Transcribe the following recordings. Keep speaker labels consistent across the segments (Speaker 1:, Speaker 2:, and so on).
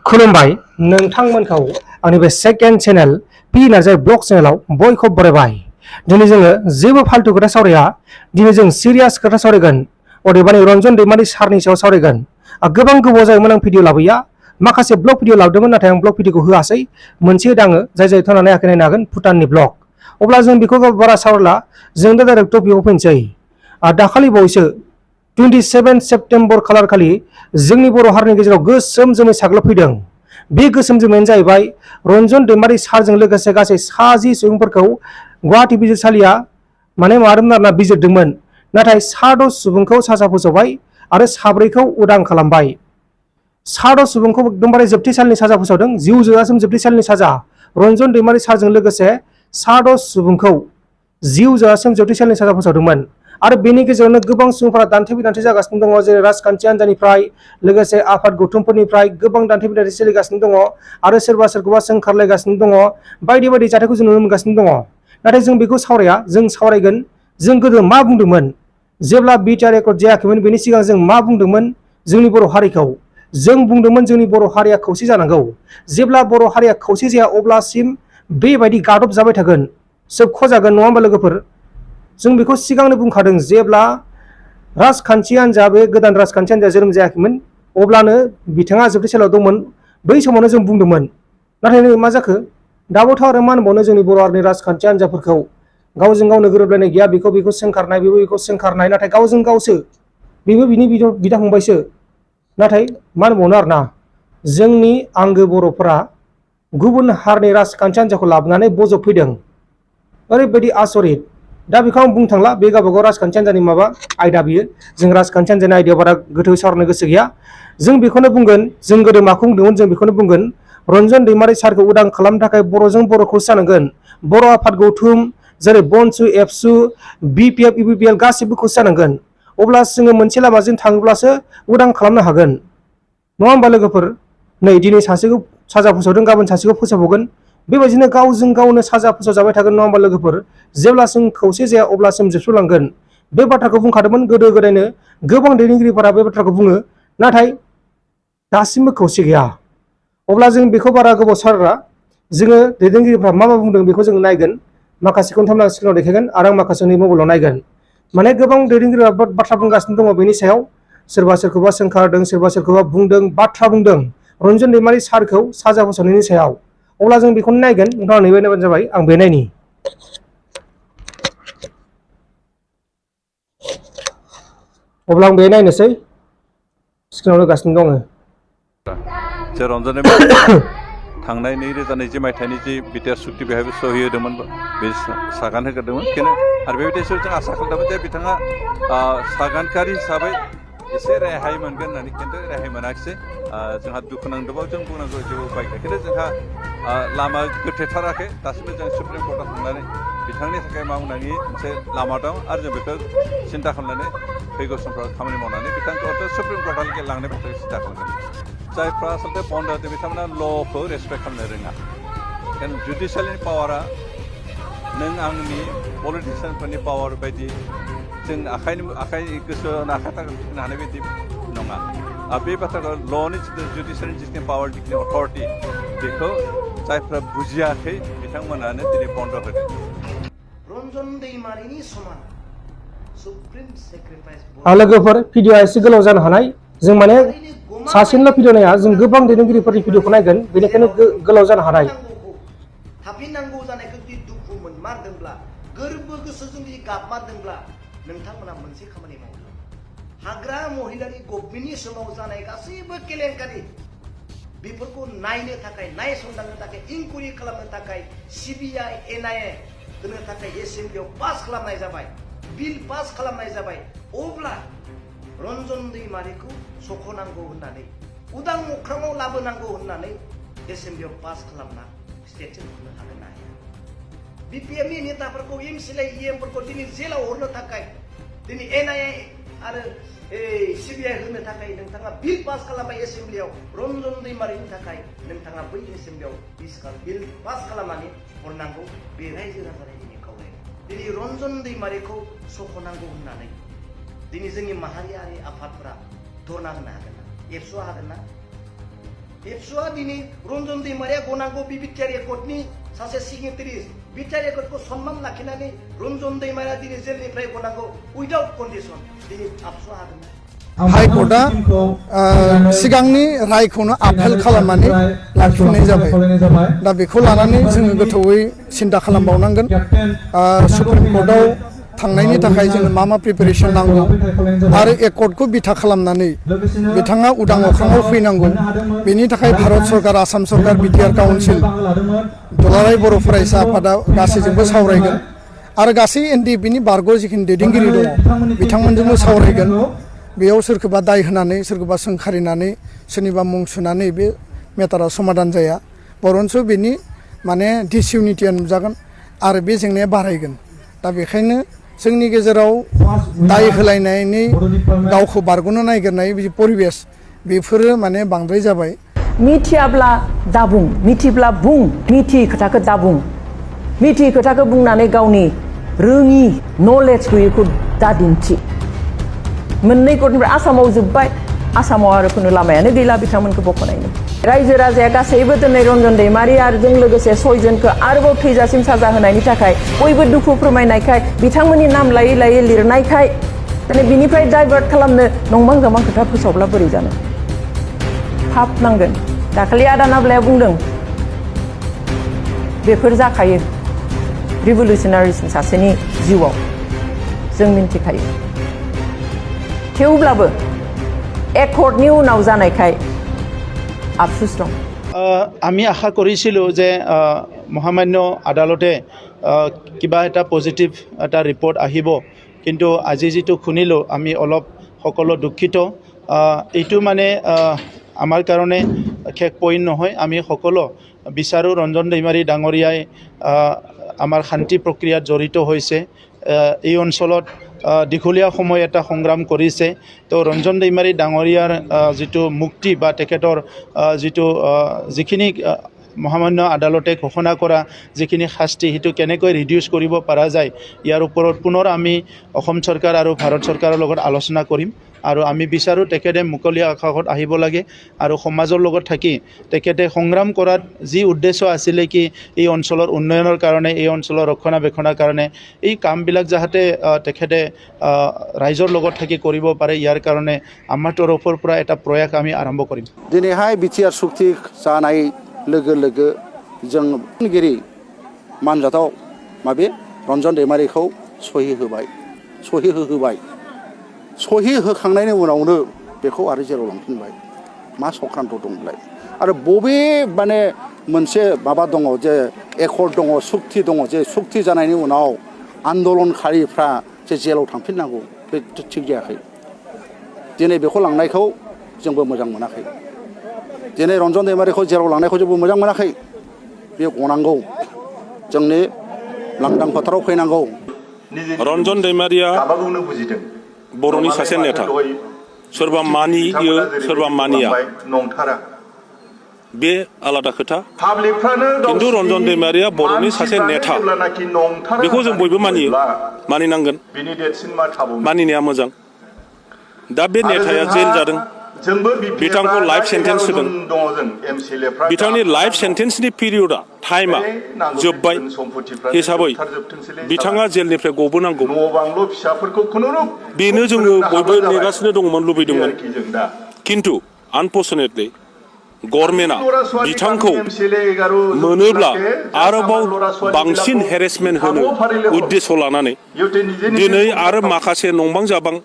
Speaker 1: खुलुमबाय नोंथांमोनखौ आंनि बे second channel P Narzary blog चेनेलाव बयखौ बरायबाय। दिनै जोङो जेबो फालतु खोथा सावराया, दिनै जों सिरियास खोथा सावरायगोन। अदेबानि रन्जन दैमारि सारनि सायाव सावरायगोन। गोबां गोबाव जायोमोन आं भिडिअ लाबोया, माखासे ब्लग भिडिअ लाबोदोंमोन, नाथाय आं ब्लग भिडिअखौ होआसै। मोनसे होदाङो जाय जाय थांनानै नायाखै नायनो हागोन, भुटाननि ब्लग। अब्ला जों बेखौ बारा सावरायला, जों दा डाइरेक्ट टपिकआव फैनोसै। दाखालि बावैसो 27 सेप्तेम्बर खालार खालि जोंनि बर' हारिनि गेजेराव गोसोम जोमै साग्लोबफैदों। बे गोसोम जोमैयानो जाहैबाय रन्जन दैमारि सारजों लोगोसे गासै 60 सुबुंफोरखौ गुवाहाटी बिजिरसालिया मादोंमोन आरोना बिजिरदोंमोन। नाथाय 6 सुबुंखौ साजा फोसावबाय आरो 4खौ उदां खालामबाय। 6 सुबुंखौ एकदमबारे जोबथेसालिनि साजा फोसावदों, जिउ जोबजासिम जोबथेसालिनि साजा। रन्जन दैमारि सारजों लोगोसे 6 सुबुंखौ जिउ जोबजासिम जोबथेसालिनि साजा फोसावदोंमोन। आरो बेनि गेजेरावनो गोबां सुबुंफोरा दान्थे बिदान्थे जागासिनो दङ, जेरै राजखान्थि हान्जानिफ्राय लोगोसे आफाद गौथुमफोरनिफ्राय गोबां दान्थे बिदान्थे सोलिगासिनो दङ आरो सोरबा सोरखौबा सोंखारलायगासिनो दङ। बायदि बायदि जाथायखौ जों नुनो मोनगासिनो दङ। नाथाय जों बेखौ सावराया, जों सावरायगोन जों गोदो मा बुंदोंमोन, जेब्ला बिटिआर रेकर्ड जायाखैमोन बेनि सिगां जों मा बुंदोंमोन जोंनि बर' हारिखौ। जों बुंदोंमोन जोंनि बर' हारिया खौसे जानांगौ। जेब्ला बर' हारिया खौसे जाया अब्लासिम बेबायदि गादब जाबाय थागोन, सोबख'जागोन, नङा होमबा लोगोफोर? जों बेखौ सिगांनो बुंखादों, जेब्ला राजखान्थि हान्जा, बे गोदान राजखान्थि हान्जाया जोनोम जायाखैमोन अब्लानो बिथाङा जोबथेसालियाव दंमोन। बै समावनो जों बुंदोंमोन। नाथाय नै मा जाखो, दाबोथ' आरो मा होनबावनो जोंनि बर' हारिनि राजखान्थि हान्जाफोरखौ गावजों गावनो गोरोबलायनाय गैया, बेखौ सोंखारनाय, बेखौ सोंखारनाय, नाथाय गावजों गावसो, बेबो बिनि बिदा फंबायसो। नाथाय मा होनबावनो आरोना, जोंनि आंगो बर'फोरा गुबुन हारिनि राजखान्थि हान्जाखौ लाबोनानै बजबफैदों। ओरैबायदि आसरित। दा बेखौ आं बुंनो थांला, बे गावबागाव राजखान्थि हान्जानि माबा आयदा बियो। जों राजखान्थि हान्जानि आयदायाव बारा गोथौ सावरायनो गोसो गैया। जों बेखौनो बुंगोन, जों गोदो माखौ बुंदोंमोन जों बेखौनो बुंगोन। रन्जन दैमारि सारखौ उदां खालामनो थाखाय बर'जों बर' खौसे जानांगोन। बर' आफाद गौथुम जेरै बनसु, एबसु, बिपिएफ, इउपिपिएल गासिबो खौसे जानांगोन। अब्लासो जोङो मोनसे लामाजों थाङोब्लासो उदां खालामनो हागोन, नङा होमबा लोगोफोर? नै दिनै सासेखौ साजा फोसावदों, गाबोन सासेखौ फोसावबावगोन। बेबायदिनो गावजों गावनो साजा फोसावजाबाय थागोन, नङा होमबा लोगोफोर? जेब्लासिम खौसे जाया अब्लासिम जोबस्रांलांगोन। बे बाथ्राखौ बुंखादोंमोन गोदो गोदायनो, गोबां दैदेनगिरिफोरा बे बाथ्राखौ बुङो, नाथाय दासिमबो खौसे गैया। अब्ला जों बेखौ बारा गोबाव सावरायला, जोङो दैदेनगिरिफ्रा मा बुंदों बेखौ जों नायगोन। माखासेखौ थामना स्क्रिनाव देखायगोन आरो आं माखासेनि मबाइलाव नायगोन। माने गोबां दैदेनगिरिफ्रा बाथ्रा बुंगासिनो दङ बेनि सायाव। सोरबा सोरखौबा सोंखारदों, सोरबा सोरखौबा बुंदों, बाथ्रा बुंदों रन्जन दैमारि सारखौ साजा फोसावनायनि सायाव। अब्ला जों बेखौनो नायगोन। नोंथाङा नैबे नायबानो जाबाय, आं बे नायनि। अब्ला आं बे नायनोसै, स्क्रिनाव होगासिनो दङ।
Speaker 2: जे रन्जन दैमारिया थांनाय 2020 मायथाइनि जि बिटिआर सुक्ति बेहायबो सहि होदोंमोन, बे सागान होग्रोदोंमोन। आरो बेबायदिसो जों आसा खालामदोंमोन जे बिथाङा सागानकारि हिसाबै एसे रेहाय मोनगोन होननानै, खिन्थु रेहाय मोनाखिसै। जोंहा दुखु नांदोंबाबो जों बुंनांगौ जेबो उपाय गैया। खिन्थु जोंहा लामा गोथेथाराखै। दासिमबो जों सुप्रिम कर्टआव थांनानै बिथांनि थाखाय मावनायनि मोनसे लामा दं आरो जों बेखौ सिन्था खालामनानै फैगौ समफ्राव खामानि मावनानै बिथांखौ सुप्रिम कर्टआव लांनाय बाथ्राखौ सिन्था खालामगोन। जायफ्रा आसलथे बन्द होदों बिथांमोना ल'खौ रेसपेक्ट खालामनो रोङा। कारण जुडिसियेलनि पावारा नों आंनि पलिटिसियानफोरनि पावार बायदि जों आखाइ गोसोआव आखाइ थांनो हानाय बायदि नङा। बे बाथ्राखौ ल'नि जुडिसियेलनि जिखिनि पावार, जिखिनि अथरिटि, बेखौ जायफ्रा बुजियाखै बिथांमोनानो दिनै बन्द होदों।
Speaker 3: रन्जन दैमारिनि समान सुप्रिम सेक्रिफाइस।
Speaker 1: लोगोफोर, भिडिअआ एसे गोलाव जानो हानाय, जों माने सासेनिल' भिडिअ नाया, जों गोबां दैदेनगिरिफोरनि भिडिअखौ नायगोन, बेनिखायनो गोलाव जानो हानाय।
Speaker 3: थाफिननांगौ जानायखौ जुदि दुखु मोनमारदोंब्ला, गोरबो गोसोजों जुदि गाबमारदोंब्ला, नोंथांमोना मोनसे खामानि मावो। हाग्रा महिलानि गभमेन्टनि समाव जानाय गासैबो केलेंकारि बेफोरखौ नायनो थाखाय, नायसंदांनो थाखाय, इनकुवारि खालामनो थाखाय सिबिआइ, एनआइए होनो थाखाय एसेम्बलियाव पास खालामनाय जाबाय, बिल पास खालामनाय जाबाय। अब्ला रन्जन दैमारिखौ सख'नांगौ होननानै, उदां अख्राङाव लाबोनांगौ होननानै एसेम्बलियाव पास खालामना स्टेटसिम होनो हागोन ना हाया? बिपिएमनि नेताफोरखौ, एमसिएलए, इएमफोरखौ दिनै जेलाव हरनो थाखाय, दिनै एनआइए आरो सिबिआइ होनो थाखाय नोंथाङा बिल पास खालामबाय एसेम्बलियाव। रन्जन दैमारिनि थाखाय नोंथाङा बै एसेम्बलियाव बिल पास खालामनानै हरनांगौ। बे रायजो राजानि दिनै खावलायनाय। दिनै रन्जन दैमारिखौ सख'नांगौ होननानै दिनै जोंनि माहारियारि आफादफोरा धरना होनो हागोन ना? एबसुआ हागोन ना? एबसुआ दिनै रन्जन दैमारिया गनांगौ बिटिआर एकर्डनि सासे सिगनेटारि बिटिआर एकर्डखौ सन्मान लाखिनानै रन्जन दैमारिया दिनै जेलनिफ्राय गनांगौ उइदाउट कन्डिसन दिनै आबसुआ हागोन
Speaker 4: हाइकर्टआ सिगांनि रायखौनो आपेल खालामनानै लाखिनाय जाबाय दा बेखौ लानानै जोङो गोथौयै सिन्था खालामबावनांगोन सुप्रिम कर्टआव थांनायनि थाखाय जोङो मा प्रिपेरेसन नांगौ आरो एकर्डखौ बिथा खालामनानै बिथाङा उदां अख्राङाव फैनांगौ बेनि थाखाय भारत सरकार आसाम सरकार बिटिआर काउन्सिल दुलाराय बर' फरायसा आफादा गासैजोंबो सावरायगोन आरो गासै एनडिएफबिनि बारग' जिखिनि दैदेनगिरि दङ बिथांमोनजोंबो सावरायगोन बेयाव सोरखौबा दाय होनानै सोरखौबा सोंखारिनानै सोरनिबा मुं सुनानै बे मेटारा समाधान जाया बरन्स बेनि माने डिसइउनिटिया नुजागोन आरो बे जेंनाया बारायगोन दा बेखायनो जोंनि गेजेराव दाय होलायनायनि गावखौ बारग'नो नागिरनाय बिदि परिबेस बेफोरो माने बांद्राय जाबाय
Speaker 5: मिथियाब्ला दाबुं मिथिब्ला बुं मिथियै खोथाखौ दाबुं मिथियै खोथाखौ बुंनानै गावनि रोङि नलेज गैयैखौ दादिन्थि मोननै कर्टनिफ्राय आसामाव जोब्बाय आसामाव आरो खुनु लामायानो गैला बिथांमोनखौ बख'नायनि रायजो राजाया गासैबो दिनै रन्जन दैमारि आरो जों लोगोसे 6 जनखौ आरोबाव थैजासिम साजा होनायनि थाखाय बयबो दुखु फोरमायनायखाय बिथांमोननि नाम लायै लायै लिरनायखाय माने बिनिफ्राय डाइभार्ट खालामनो नंबां जाबां खोथा फोसावब्ला बोरै जानो फाप नांगोन दाखालि आदा नाब्लाया बुंदों बेफोर जाखायो रिभलिउसनारिस सासेनि जिउआव जों मिन्थिखायो थेवब्लाबो एकर्डनि उनाव जानायखाय আফসোস দं
Speaker 6: আমি আশা কৰিছিলোঁ যে মহামান্য আদালতে কিবা এটা পজিটিভ এটা ৰিপৰ্ট আহিব কিন্তু আজি যিটো শুনিলোঁ আমি অলপ সকলো দুখিত এইটো মানে আমাৰ কাৰণে শেষ পইণ্ট নহয় আমি সকলো বিচাৰোঁ ৰঞ্জন দৈমাৰী ডাঙৰীয়াই আমাৰ শান্তি প্ৰক্ৰিয়াত জড়িত হৈছে এই অঞ্চলত দীঘলীয়া সময় এটা সংগ্ৰাম কৰিছে তো ৰঞ্জন দৈমাৰী ডাঙৰীয়াৰ যিটো মুক্তি বা তেখেতৰ যিখিনি মহামান্য আদালতে ঘোষণা কৰা যিখিনি শাস্তি সেইটো কেনেকৈ ৰিডিউচ কৰিব পৰা যায় ইয়াৰ ওপৰত পুনৰ আমি অসম চৰকাৰ আৰু ভাৰত চৰকাৰৰ লগত আলোচনা কৰিম আৰু আমি বিচাৰোঁ তেখেতে মুকলি আকাশত আহিব লাগে আৰু সমাজৰ লগত থাকি তেখেতে সংগ্ৰাম কৰাত যি উদ্দেশ্য আছিলে কি এই অঞ্চলৰ উন্নয়নৰ কাৰণে এই অঞ্চলৰ ৰক্ষণাবেক্ষণৰ কাৰণে এই কামবিলাক যাতে তেখেতে ৰাইজৰ লগত থাকি কৰিব পাৰে ইয়াৰ কাৰণে আমাৰ তৰফৰ পৰা এটা প্ৰয়াস আমি আৰম্ভ কৰিম
Speaker 7: দিনैहाय बिटिआर सुक्ति जानाय लोगो लोगो जों गिरि मानजाथाव माबे रन्जन दैमारिखौ सहि होबाय सहि होखांनायनि उनावनो बेखौ आरो जेराव लांफिनबाय मा सख्रान्त दंलाय आरो बबे माने मोनसे माबा दङ जे एकर्ड दङ सुक्ति दङ जे सुक्ति जानायनि उनाव आन्दलनकारिफ्रा जे जेलाव थांफिननांगौ बे थिग जायाखै दिनै बेखौ लांनायखौ जोंबो मोजां मोनाखै दिनै रन्जन दैमारिखौ जेराव लांनायखौ जोंबो मोजां मोनाखै बे गनांगौ जोंनि लांदां फोथाराव फैनांगौ
Speaker 8: रन्जन दैमारिया बर'नि सासे नेता सोरबा मानियो सोरबा मानिया बे आलादा खोथा किन्तु रन्जन दैमारिया बर'नि सासे नेता बेखौ जों बयबो मानियो मानिनांगोन मानिनाया मोजां दा बे नेताया जेल जादों बिथांखौ लाइफ सेन्टेन्स होदों बिथांनि लाइफ सेन्टेन्सनि पिरियडआ टाइमा जोब्बाय हिसाबै बिथाङा जेलनिफ्राय गबोनांगौ बेनो जोङो बयबो नेगासिनो दंमोन लुबैदोंमोन किन्तु आनफर्चुनेटलि गभर्नमेन्टआ बिथांखौ मोनोब्ला आरोबाव बांसिन हेरेसमेन्ट होनो उद्देश्य लानानै दिनै आरो माखासे नंबां जाबां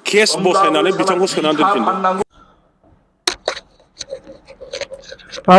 Speaker 8: केस बसायनानै बिथांखौ सोनानै दोनफिनदों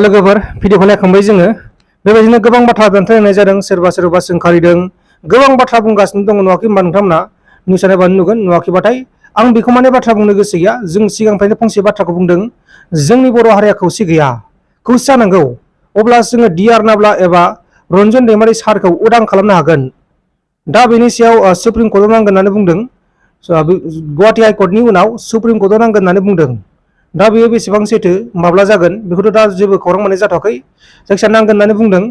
Speaker 1: लोगोफोर भिडिअखौ नायखांबाय जोङो बेबायदिनो गोबां बाथ्रा दान्थेलायनाय जादों सोरबा सोंखारिदों गोबां बाथ्रा बुंगासिनो दङ नुवाखै होनबा नोंथांमोना निउस नायबानो नुगोन नुवाखैबाथाय आं बेखौ माने बाथ्रा बुंनो गोसो गैया जों सिगांनिफ्रायनो फंसे बाथ्राखौ बुंदों जोंनि बर' हारिया खौसे गैया खौसे जानांगौ अब्ला जोङो डिआर नाब्ला एबा रन्जन दैमारि सारखौ उदां खालामनो हागोन दा बेनि सायाव सुप्रिम कर्टआव नांगोन होननानै बुंदों गुवाहाटी हाइकर्टनि उनाव सुप्रिम कर्टआव नांगोन होननानै बुंदों दा बेयो बेसेबां सैथो माब्ला जागोन बेखौथ' दा जेबो खौरां मोननाय जाथ'वाखै जायखिया नांगोन होननानै बुंदों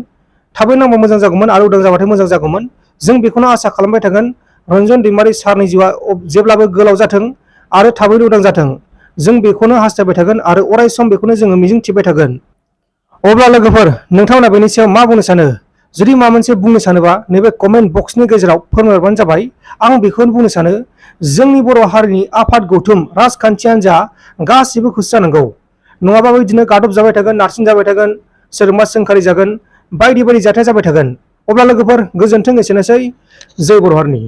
Speaker 1: थाबै नांबा मोजां जागौमोन आरो उदां जाबाथाय मोजां जागौमोन जों बेखौनो आसा खालामबाय थागोन रन्जन दैमारि सारनि जिउआ जेब्लाबो गोलाव जाथों आरो थाबैनो उदां जाथों जों बेखौनो हास्थायबाय थागोन आरो अराय सम बेखौनो जोङो मिजिंथिबाय थागोन। अब्ला लोगोफोर नोंथांमोना बेनि सायाव मा बुंनो सानो? जुदि माबा मोनसे बुंनो सानोबा नैबे कमेन्ट बक्सनि गेजेराव फोरमायहरबानो जाबाय। आं बेखौनो बुंनो सानो जोंनि बर' हारिनि आफाद गौथुम राजखान्थियानो जा गासिबो खौसे जानांगौ। नङाबा बिदिनो गादब जाबाय थागोन, नारसिन जाबाय थागोन, सोरजोंबा सोंखारि जागोन, बायदि बायदि जाथाय जाबाय थागोन। अब्ला लोगोफोर गोजोन्थों, एसेनोसै। जय बर' हारिनि।